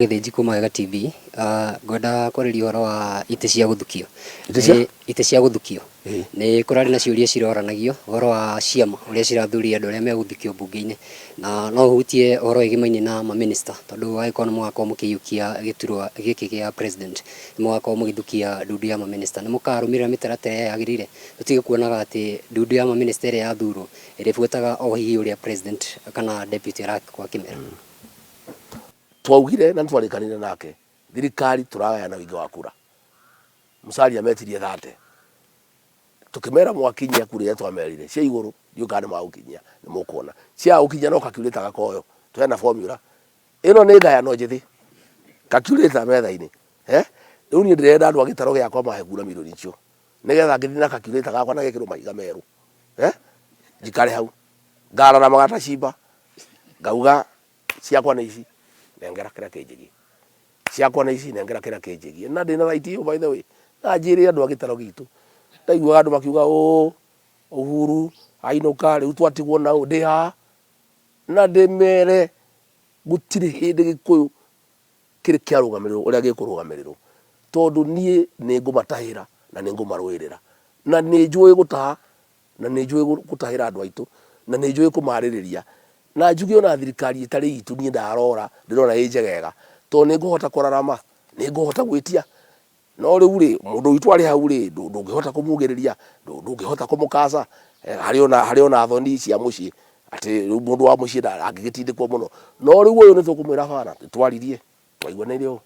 Gĩthĩnji kuma Wega TV. Ngwenda kwarĩria ũhoro wa itĩ cia gũthukio. Itĩ cia? Itĩ cia gũthukio. Ĩĩ. Nĩ kũrarĩ na ciũria ciroranagio ũhoro wa ciama ũrĩa cirathuria andũ arĩa megũthukio mbunge-inĩ. Na no ũhutie ũhoro wĩgĩmainie na mamĩnĩsta tondũ angĩkorwo nĩ mũgakorwo mũkĩiyũkia gĩturwa gĩkĩ gĩa president, nĩ mũgakorwo mũgĩthukia ndundu ya mamĩnĩsta. Nĩ mũkarũmĩrĩra mĩtaratara ĩrĩa yagĩrĩire? Tũtige kuonaga atĩ ndundu ya mamĩnĩsta ĩrĩa yathurwo ĩrĩbuataga o hihi ũrĩa president kana deputy arakorwo akĩmera. Twaugire na nĩtwarĩkanire nake thirikari tũragayana ũingĩ wa kura. Musalia metirie thate. Tũkĩmera mwakinyia kura iria twamerire cia igũrũ ndiũĩ kana nĩmagũkinyia nĩmũkuona. Ciaga gũkinyia no calculator gakoywo. Twena formula. Ĩno nĩ ngayano njĩthĩ. Calculator metha-inĩ. Eh? Rĩu niĩ ndĩrenda andũ a gĩtarũ gĩakwa mahe kura mirioni icio. Nĩgetha ngĩthiĩ na calculator gakwa na gekĩrwo mahiga merũ. Eh? Njikare hau. Ngararamaga ta cimba. Ngauga Ciakwa nĩ ici, nengera kĩrĩa kĩnjĩgiĩ. Ciakwa nĩ ici, nengera kĩrĩa kĩnjĩgiĩ. Na ndĩna right ĩyo by the way. Na njĩre andũ a gĩtaro gitũ. Ndaiguaga andũ makiuga ũũ, Uhuru ainũka rĩu twatigwo na ũũ. Ndĩ haha na ndĩmere gũtirĩ hĩndĩ Gĩkũyũ kĩrĩ kĩarũgamĩrĩrwo ũrĩa gĩkũrũgamĩrĩrwo. Tondũ niĩ nĩ ngũmatahĩra na nĩ ngũmarũĩrĩra. Na nĩ njũĩ gũtaha na nĩ njũĩ gũtahĩra andũ aitũ, na nĩ njũĩ kũmarĩrĩria, na njuge ona thirikari ĩtarĩ itũ niĩ ndarora ndĩrona ĩ njegega, tondũ nĩ ngũhota kũrarama, nĩ ngũhota gwĩtia, no rĩu rĩ, mũndũ witũ arĩ hau rĩ, ndũngĩhota kũmugĩrĩria, ndũngĩhota kũmũkaca, harĩ ona harĩ ona thoni cia mũciĩ, atĩ rĩu mũndũ wa mũciĩ angĩgĩtindĩkwo mũno, no rĩu ũyũ nĩ tũkũmwĩra bana, nĩ twaririe, twaiguanĩire ũũ.